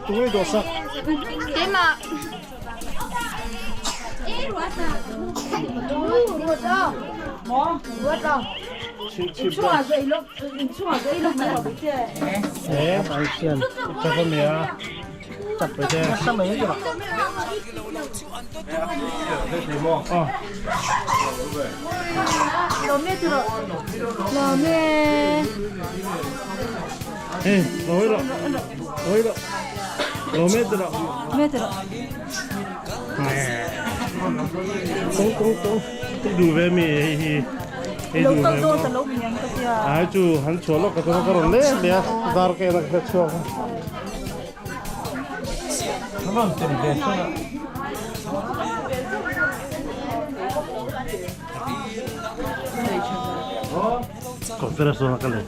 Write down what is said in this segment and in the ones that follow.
Tunge dawh sak. Keimah. Eh, chak a nia. Chak pe che. Aw. Hey, lo ro. Lo ro. Lo me te ro. Tong tong tong. Ti du ve mi hei hi. Hei du ve mo. Ai chu han chhuah lawk ka chuan ka rawn leh leh a dar ka en a ka chhuak a. Conference dawn a ka leh.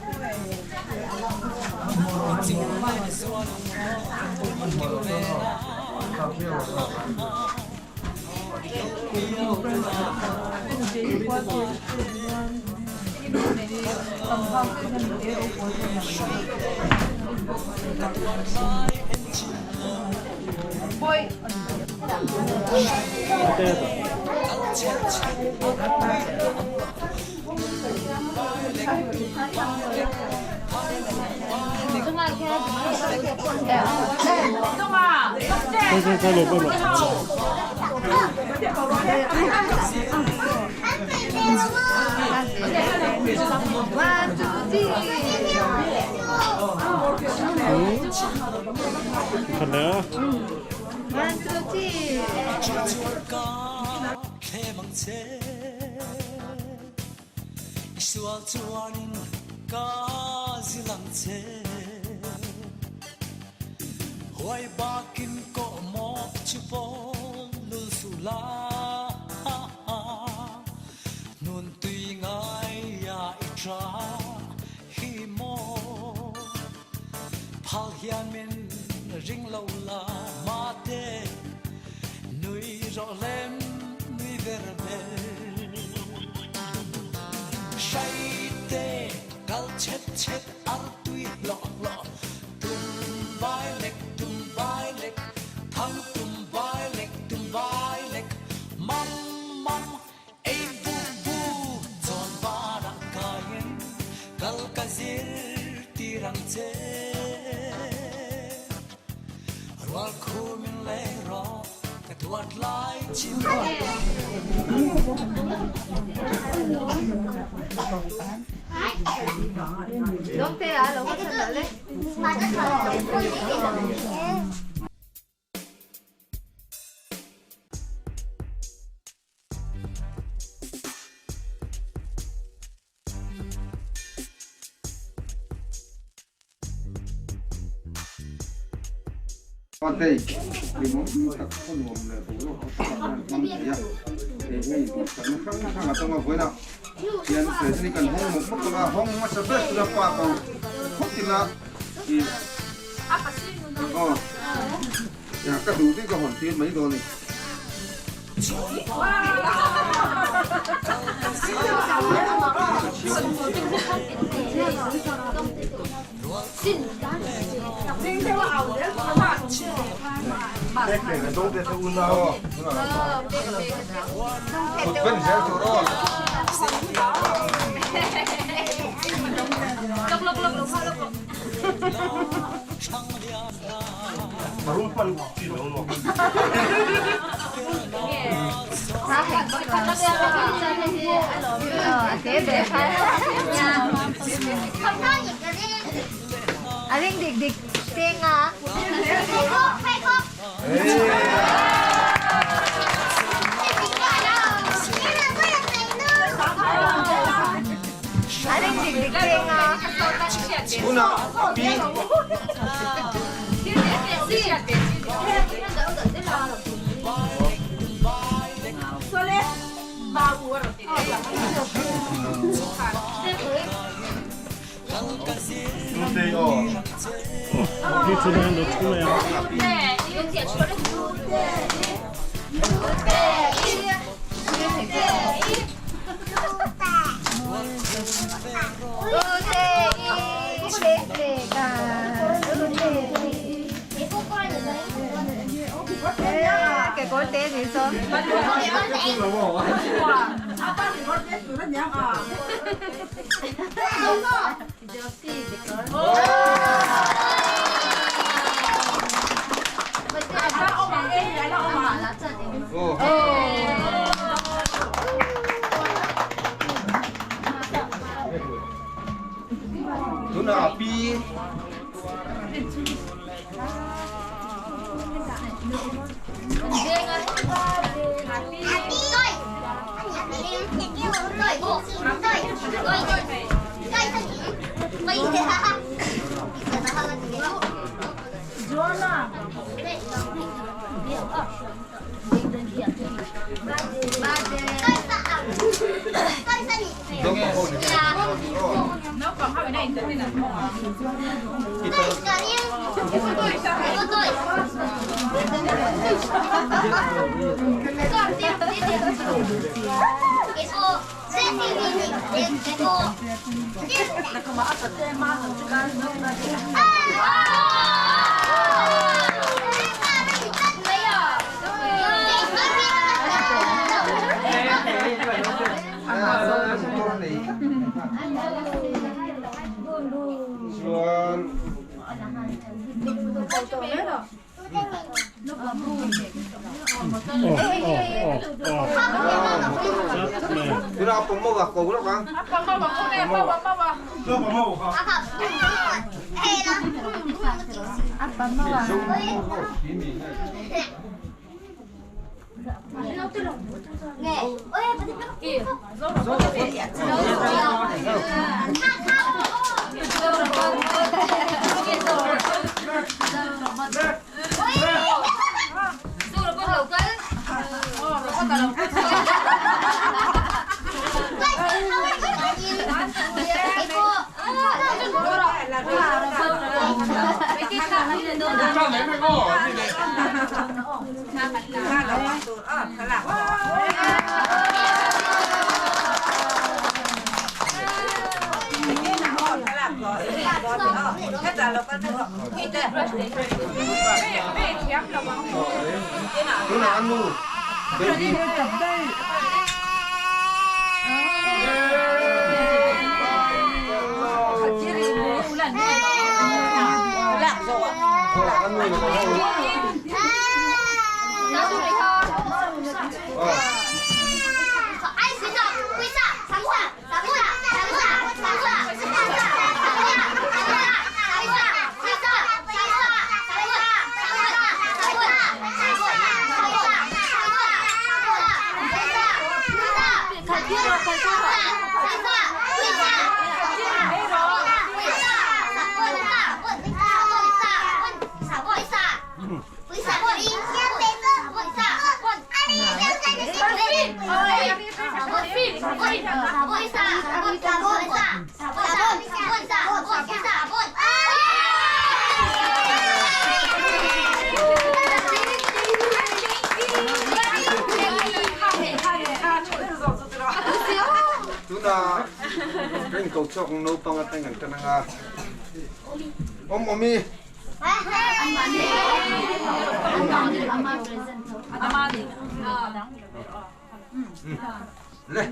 Tunah a pi. Chuan Tunah a nu baby. Tuna ring ko chok naupang atang an tan anga. Om omi. Le.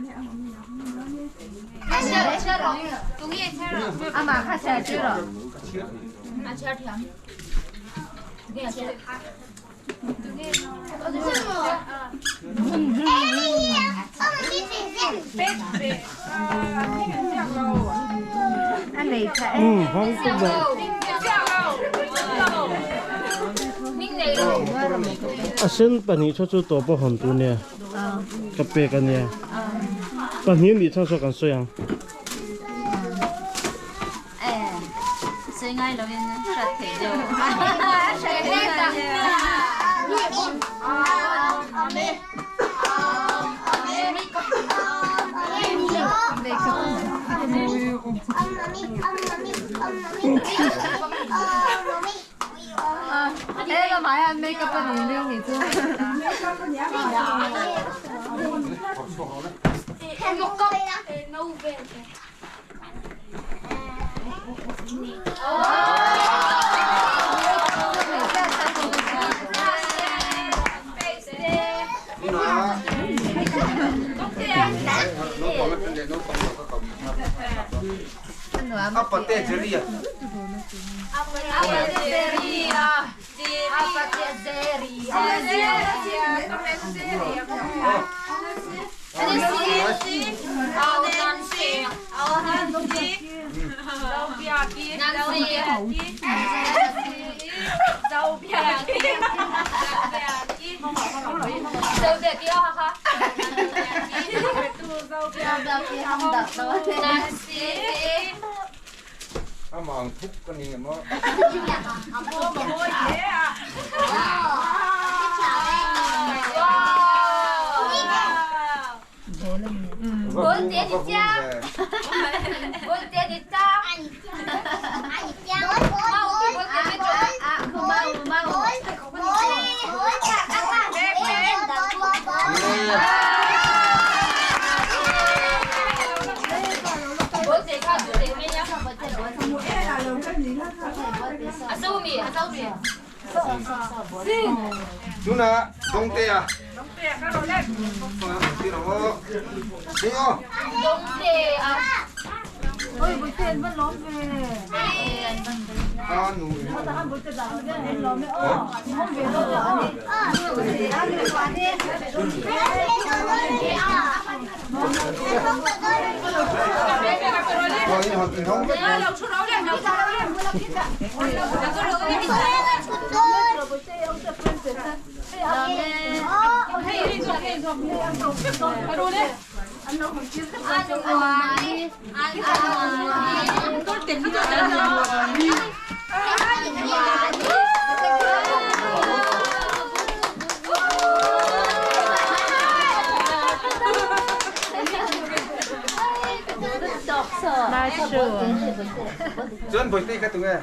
A sen pahnih chu chu tawp a hawn tur nia ka pek a nia pahnih nih chhan saw kan sawi ang. Leh naupang lo ka ko A pate Jerry a. Amah ang thuk ka ni maw? Tuna Dongtea. Chuan Bawihte ka tung e.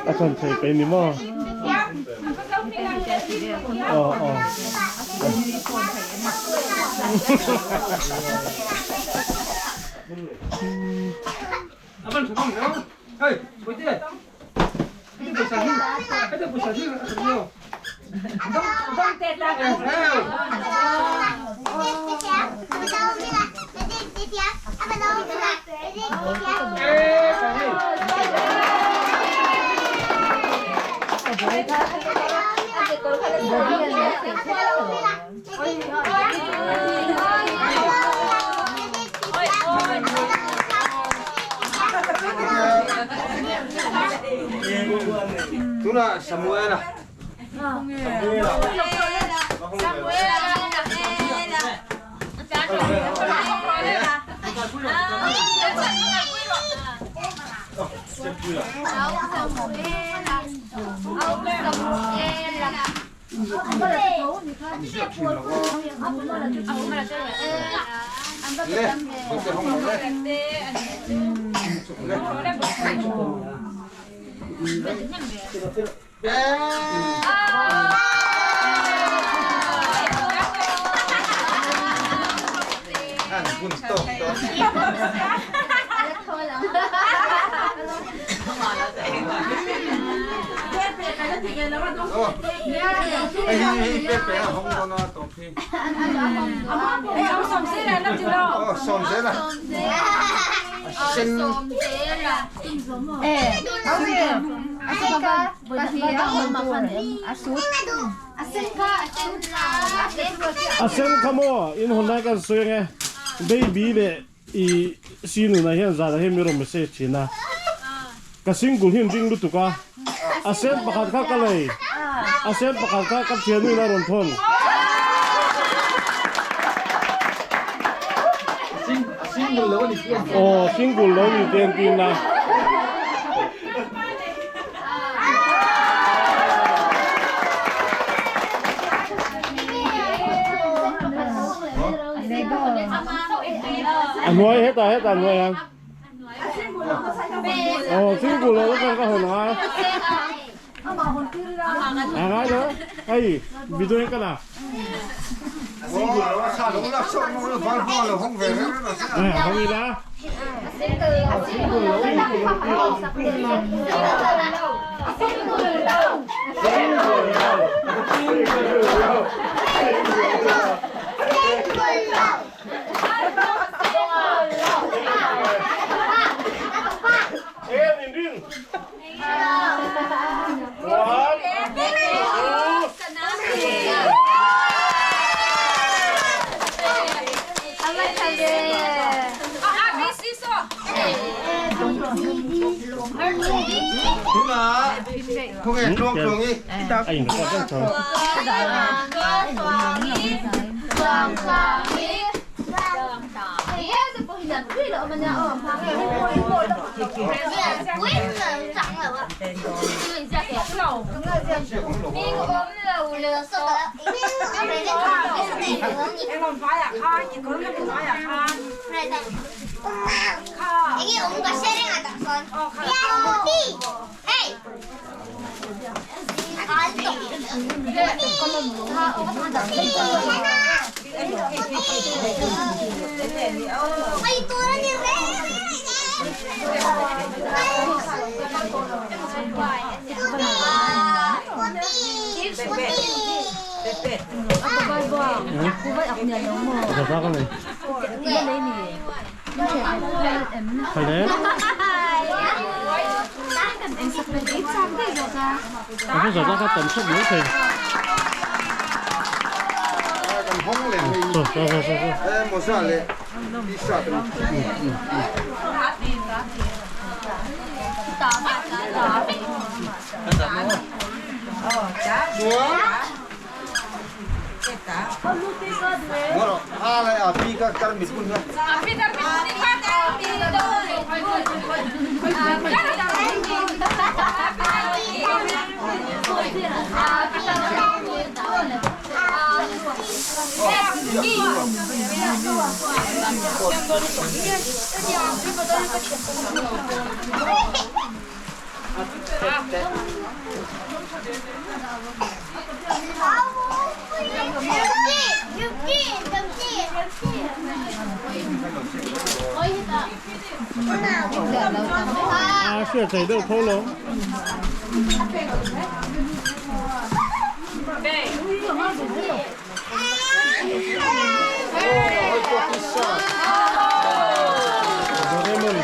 A chan thei pe ni maw? Aw aw. Tuna Samuela. A sen kha maw in hawn lai kan sawi ange baby leh i sinuna hian zan ah hian mi rawn message thin a ka single hi an ring lutuk a a sen pakhat kha ka lei a sen pakhat kha ka thiannu in a rawn thawn. Aw single lo ni te an tin a. A hnuai hetah hetah a hnuai ang. Aw single lo ka ka hawn a. A ngai lo hei video in ka la. Hong ila. En in rin. One, two, A hriat thei deuh tho lo. Doraemon.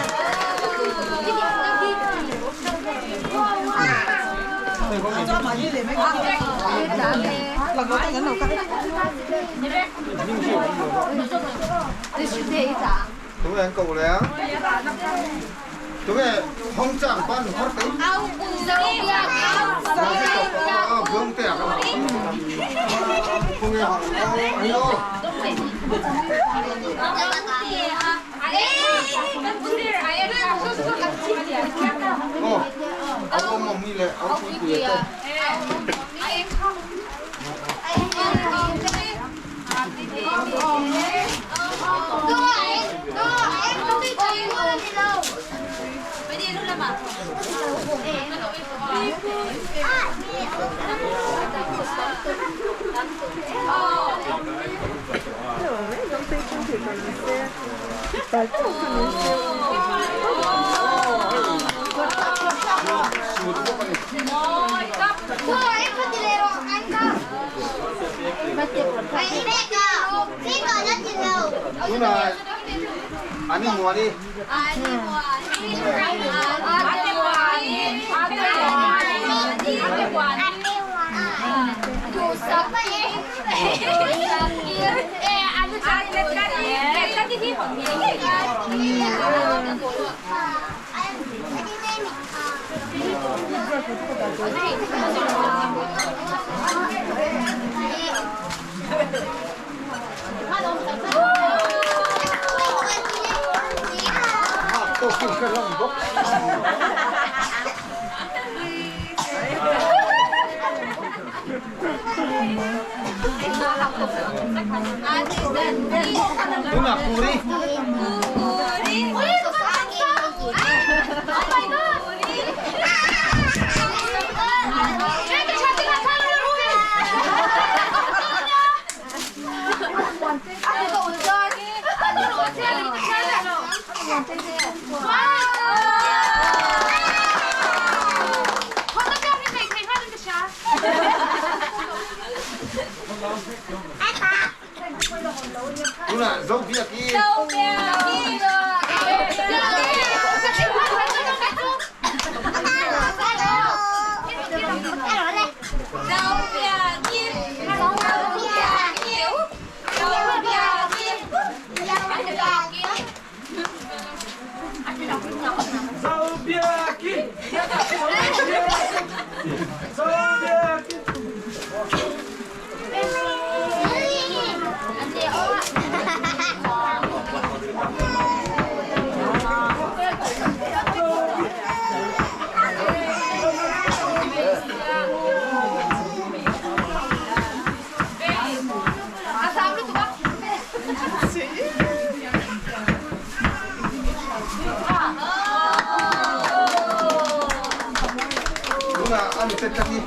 Tunah a nute tlang hi.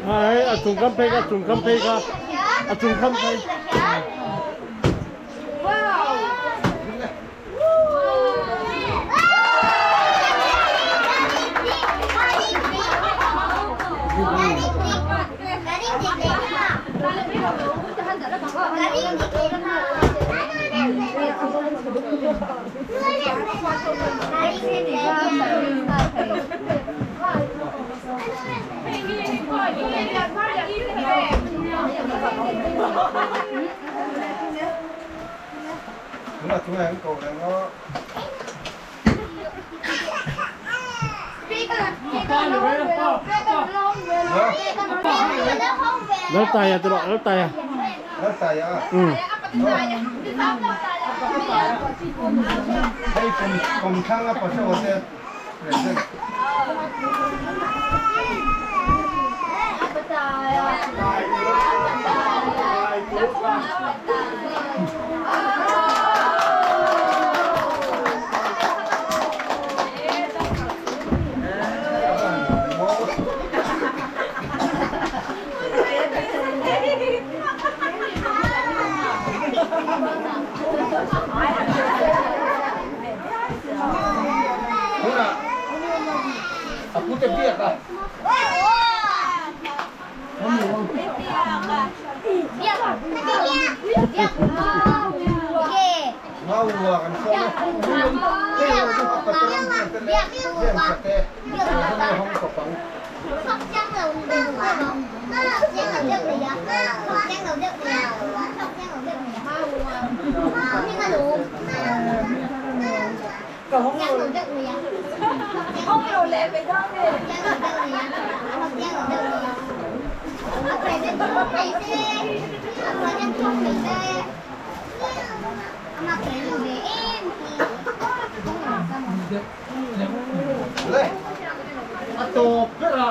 Ai a chung kam phei kha a chung kam phei kha a chung kam phei. Tunah tunah an ko reng a. Laltaia ti rawh Laltaia. Laltaia. Hei kum kum thlang a pasal te present. Tunah a pute biak a. Ngaua kan sawm e. Le a tawp ber a.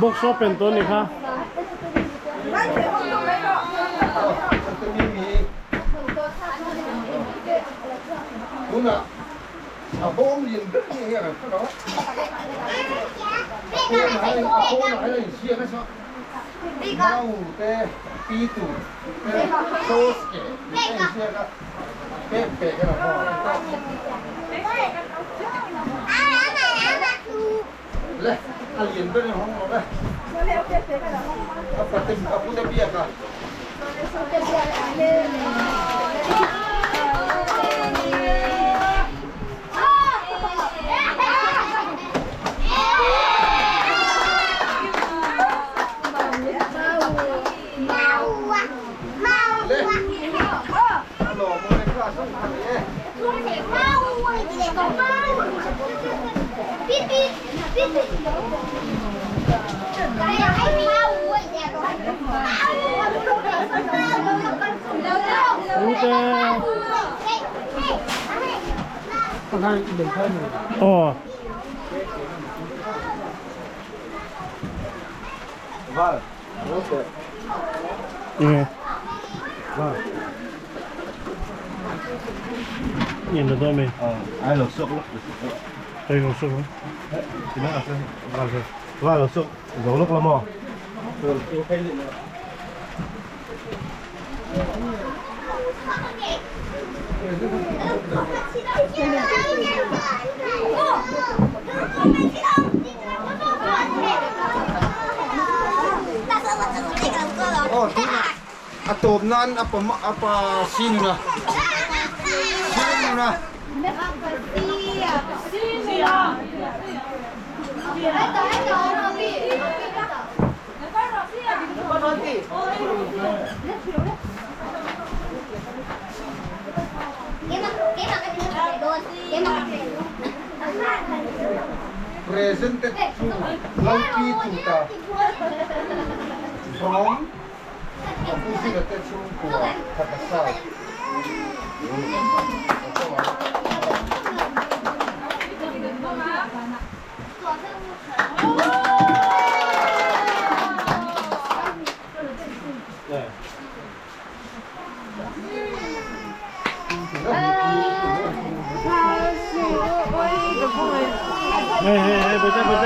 Box open tawh a ni kha. Aw. Enge. 念的都没。哎，老叔咯。对，老叔。点啊？老叔，哇，老叔，老碌啦么？哦，啊，多难啊，不嘛啊，不新啦，新啦。Presented to Lalpi Tuta from 哎哎哎，不对不对。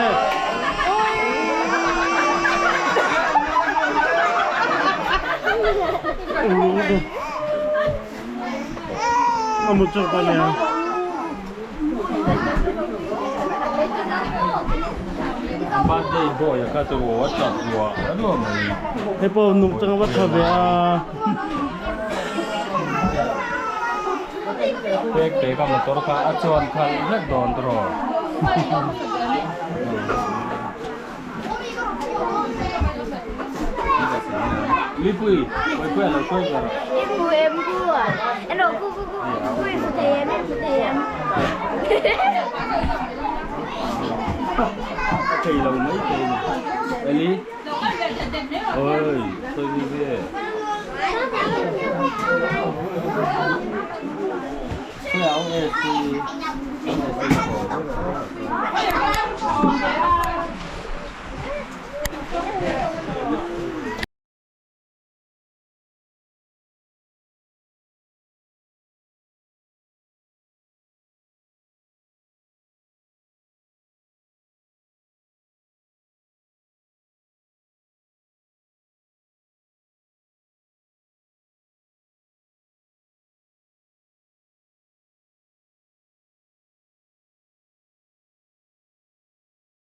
我们做饭了。Birthday boy ka chu wo chap wo ano mai. He po nung chang wat tha ve a. Pek te ka motor kha a chuan kha vek dawn tro. Lipui, oi pui lo koi kar. Em của em đồ cu cu cu cu em thì em em thì em. Thầy lâu mấy thầy. Eli. Ơi, tôi đi về. Tôi áo AC. Áo AC.